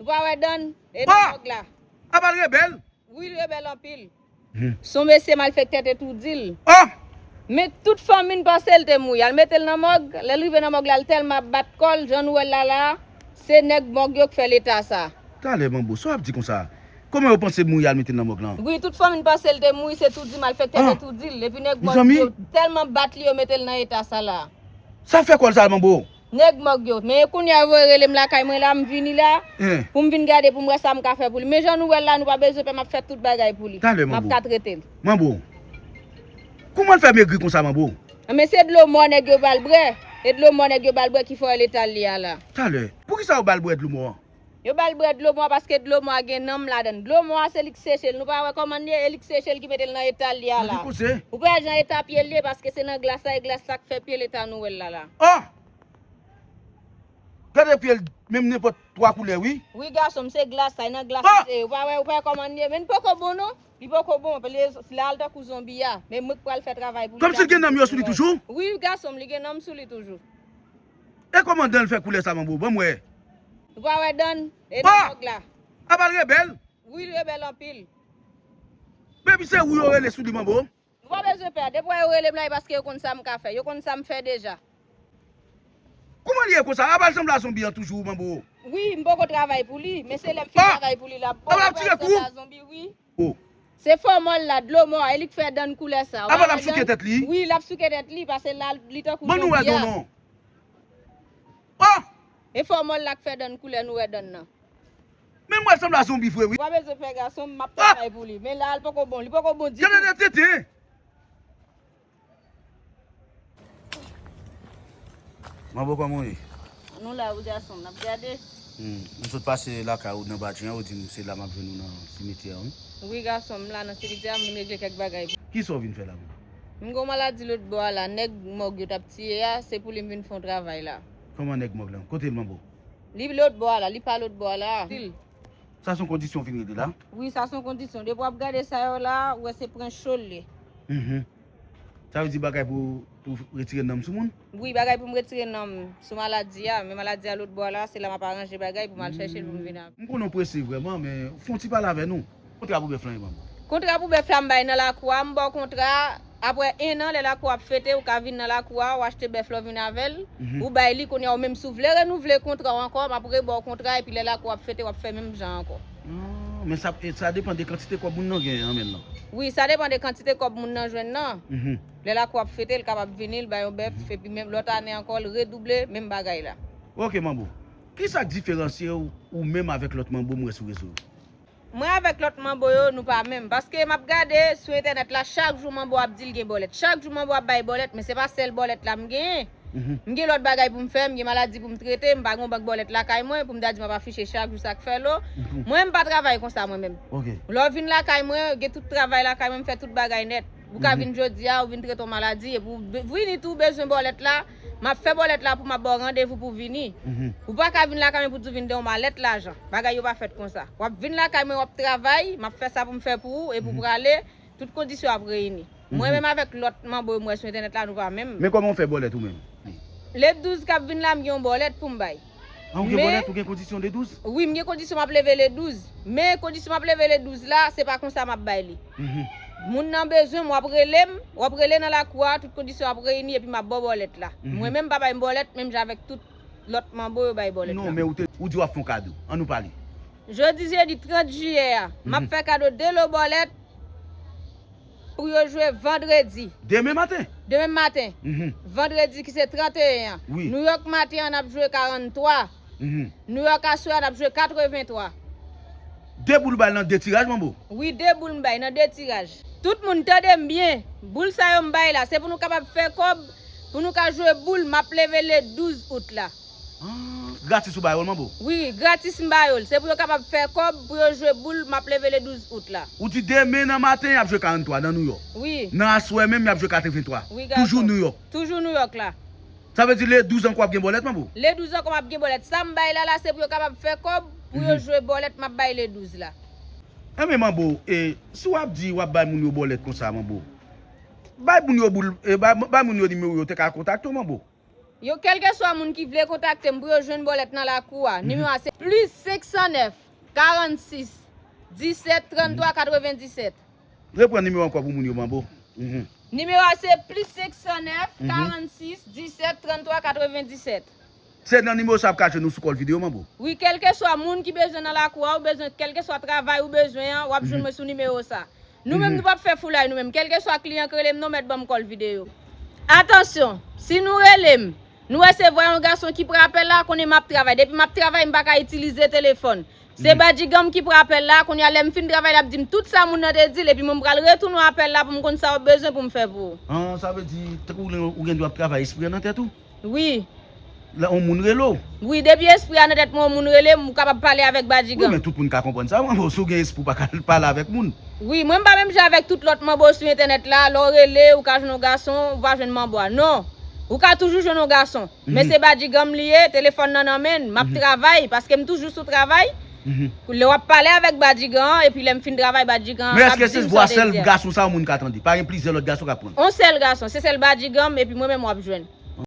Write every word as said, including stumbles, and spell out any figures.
Ou pa wè Dan? E nan mòg la. Apa l rebèl? Wi, l rebèl anpil. Hmm. Se yon mesye malfektè te toudi l. Oh! Men tout fanmi n panse l te mouri. Al mete l nan mòg. Lè l rive nan mòg la, l tèlman ap bat kò l, jan nou wè l la la, se nèg mòg yo k fè l eta sa. Talè, Manbo, sa w ap di konsa? Kòman yo panse l mouri, al mete l nan mòg lan? Wi, tout fanmi n panse l te mouri, se toudi malfektè te toudi l. Epi nèg mòg yo tèlman bat li, yo mete l nan eta sa la. Sa fè kò l sa, Manbo? Nèg mòg yo. Men kounye a yo voye rele m lakay mwen la, m vini la. Pou m vin gade, pou m wè sa m ka fè pou li. Men jan nou wè l la, nou pa bezwen pè, m ap fè tout bagay pou li. Talè, Manbo. M ap ka trete l. Manbo. Kòman l fè megri konsa, Manbo? Men se dlo mò nèg yo ba l bwè. E dlo mò nèg yo ba l bwè ki fè l eta l li a la. Talè. Poukisa yo ba l bwè dlo mò an? Yo ba l bwè dlo mò a paske dlo mò a gen nanm ladan l. Dlo mò a se li k seche l. Nou pa wè kòman l ye? E li k seche l ki mete l nan eta l li a la. Ou pa wè jan eta pye l ye paske se nan glas la, e glas la k fè pye l eta nou wè l la la. Oh! Gade pye l, menm nenpòt twa koulè, wi. Wi, gason m, se glas sa, e nan glas li te ye. Ou pa wè, ou pa wè kòman l ye? Men li poko bon, non. Li poko bon, paske la l tankou zonbi a. Men mwen k pral fè travay pou li. Kòmsi l gen nanm yo sou li toujou? Wi, gason m, li gen nanm sou li toujou. E kòman dan l fè koulè sa, Manbo? Ban m wè. Ou pa wè dan l? E nan mòg la. Apa l rebèl? Wi, l rebèl anpil. Baby, se ou yo rele sou li, Manbo? Nou pa bezwen pè. Depi yo rele m la, e paske yo konn sa m ka fè. Yo konn sa m fè deja. Kòman li ye konsa? Apa l sanble a zonbi an toujou, Manbo? Wi, m poko travay pou li, men se lè m fin travay pou li l ap bon. Apa l ap tire kou? Wi. Oh. Se fòmòl la, dlo mò a, e li k fè dan l koulè sa. Apa l ap souke tèt li? Wi, l ap souke tèt li, paske la, li tankou zonbi a. Ban nou wè dan non. Oh! E fòmòl la k fè dan l koulè nou wè dan nan. Men mwen sanble a zonbi vre, wi. Ou pa bezwen pè gason m, m ap travay pou li. Men la, l poko bon, li poko bon ditou. Gade de tete. Manbo, kòman w ye? Nou la, wi, gason m, n ap gade. Hmm, m sot pase lakay ou nan Badji an, ou di m se la m ap jwenn ou nan simetyè a, wi. Wi, gason m, m la nan simetyè a, m vin regle kèk bagay. Kisa w vin fè la menm? M gen yon maladi lòt bò a la, nèg mòg yo t ap tiye a, se pou li m vin fè yon travay la. Kòman nèg mòg lan? Kote l, Manbo? Li lòt bò a la, li pa lòt bò a la. Sa se yon kondisyon w vin rele la? Wi, sa se yon kondisyon. Depi w ap gade sa yo la, ou wè se pran cho l ye. Mhm. Sa vle di bagay pou, pou retire nanm sou moun? Wi, bagay pou m retire nanm sou maladi a. Men maladi a lòt bò a la, se la m ap aranje bagay pou m al chèche l pou m vin avè l. M konnen w prese vrèman, men fè yon ti pale avè nou. Kontra pou bèf lan e ban m. Kontra pou bèf la m bay nan lakou a, m ba w kontra, apre en an, lè lakou a ap fete, ou ka vin nan lakou a, ou achte bèf la, ou vin avè l, ou bay li, kounye a ou menm si w vle renouvle kontra w ankò, m ap reba w kontra, epi lè lakou a ap fete, w ap fè menm jan ankò. Ah, men sa, e sa depann de kantite kòb moun nan genyen an men l lan. Wi, sa depann de kantite kòb moun nan jwenn nan. Lè lakou ap fete, l kapab vini, l bay yon bèf, epi menm lòt ane ankò, l redouble menm bagay la. Ok, Manbo. Kisa k diferansye w, ou menm avèk lòt Manbo m wè sou rezo yo? Mwen avèk lòt Manbo yo, nou pa menm. Paske m ap gade sou entènèt la, chak jou Manbo ap di l gen bòlèt. Chak jou Manbo ap bay bòlèt, men se pa sèl bòlèt la m genyen. M gen lòt bagay pou m fè, m gen maladi pou m trete, m pa gen yon bank bòlèt lakay mwen pou m ta di m ap afiche chak jou sa k fè lo. Mwen, m pa travay konsa mwen menm. Lè w vin lakay mwen, gen tout travay lakay mwen, m fè tout bagay nèt. Ou ka vin jodi a, ou vin trete yon maladi, epi w be-, vini tou, w bezwen bòlèt la, m ap fè bòlèt la pou m ap ba w randevou pou w vini. Ou pa ka vin lakay mwen pou di w vin de yon malèt lajan. Bagay yo pa fèt konsa. W ap vin lakay mwen, w ap travay, m ap fè sa pou m fè pou ou, epi w prale, tout kondisyon ap reyini. Mwen menm avèk lòt Manbo yo m wè sou entènèt la, nou pa menm. Men kòman w fè bòlèt ou menm? Le douz k ap vin la, m gen yon bòlèt pou m bay. Ah, ou gen bòlèt, ou gen kondisyon le douz? Wi, m gen kondisyon m ap leve le douz. Men kondisyon m ap leve le douz la, se pa konsa m ap bay li. Moun nan bezwen m, w ap rele m, w ap rele nan lakou a, tout kondisyon ap reyini, epi m ap ba w bòlèt la. Mwen menm, m pa bay m bòlèt, menm jan avèk tout lòt Manbo yo bay bòlèt la. Non, men ou te, ou di w ap fè yon kado. An nou pale. Jodi jedi trant jiyè a, m ap fè kado de lo bòlèt pou yo jwe vandredi. Demen maten? Demen maten. Vandredi ki se tranteyen an. Wi. Nouyòk maten an, n ap jwe karanntwa. Nouyòk aswè a, n ap jwe katrevenntwa. De boul bay nan de tiraj, Manbo? Wi, de boul m bay nan de tiraj. Tout moun tande m byen. Boul sa yo m bay la, se pou nou kapab fè kòb, pou nou ka jwe boul, m ap leve le douz out la. Ah, gratis ou ba yo l, Manbo? Wi, gratis m ba yo l. Se pou yo kapab fè kòb, pou yo jwe boul, m ap leve le douz out la. Ou di demen nan maten, y ap jwe karanntwa nan Nouyòk. Wi. Nan aswè menm, y ap jwe katrevenntwa. Wi, gason. Toujou Nouyòk. Toujou Nouyòk la. Sa vle di le douz ankò w ap gen bòlèt, Manbo? Le douz ankò m ap gen bòlèt. Sa m bay la la, se pou yo kapab fè kòb, pou yo jwe bòlèt m ap bay le douz la. Enben, Manbo, e, si w ap di w ap bay moun yo bòlèt konsa, Manbo, bay moun yo boul, e, bay, bay moun yo nimewo yo, te ka kontakte w, Manbo. Yo, kèlkeswa moun ki vle kontakte m pou yo jwenn bòlèt nan lakou a, nimewo a se plis senk san nèf, karannsis, disèt, tranntwa, katrevenndisèt. Reprann nimewo ankò pou moun yo, Manbo. Mhm. Nimewo a se plis senk san nèf, karannsis, disèt, tranntwa, katrevenndisèt. Se nan nimewo sa ap ka jwenn nou sou kòl videyo, Manbo. Wi, kèlkeswa moun ki bezwen nan lakou a, ou bezwen, kèlkeswa travay ou bezwen an, w ap jwenn mwen sou nimewo sa. Nou menm, nou p ap fè foulay nou menm. Kèlkeswa kliyan k rele m, non, mèt ban m kòl videyo. Atansyon, si nou rele m, nou resevwa yon gason ki pran apèl la, konnen m ap travay. Depi m ap travay, m pa ka itilize telefòn. Se Badjigam ki pran apèl la, kounye a lè m fin travay, l ap di m tout sa moun nan te di l, epi mwen m pral retounen apèl la pou m konn sa w ap bezwen pou m fè pou ou. An, sa vle di, tankou ou, ou gen dwa ap travay, espri an nan tèt ou? Wi. Lè yon moun rele w? Wi, depi espri a nan tèt mwen, yon moun rele m, ou kapab pale avèk Badjigam. Wi, men tout moun ka konprann sa, Manbo, si w gen espri, ou pa ka pale avèk moun. Wi, mwen m pa menm jan avèk tout lòt Manbo sou entènèt la, lè w rele, ou ka jwenn yon gason, ou pa jwenn Manbo a. Non, ou ka toujou jwenn yon gason. Men se Badjigam li ye, telefòn nan nan men l, m ap travay, paske m toujou sou travay. Lè w ap pale avèk Badjigam an, epi lè m fin travay, Badjigam an ap di m sa w te di a. Men èske se vwa sèl gason sa moun ka tande? Pa gen plizyè lòt gason k ap pran? On sèl gason, se sèl Badjigam, epi mwen menm w ap jwenn.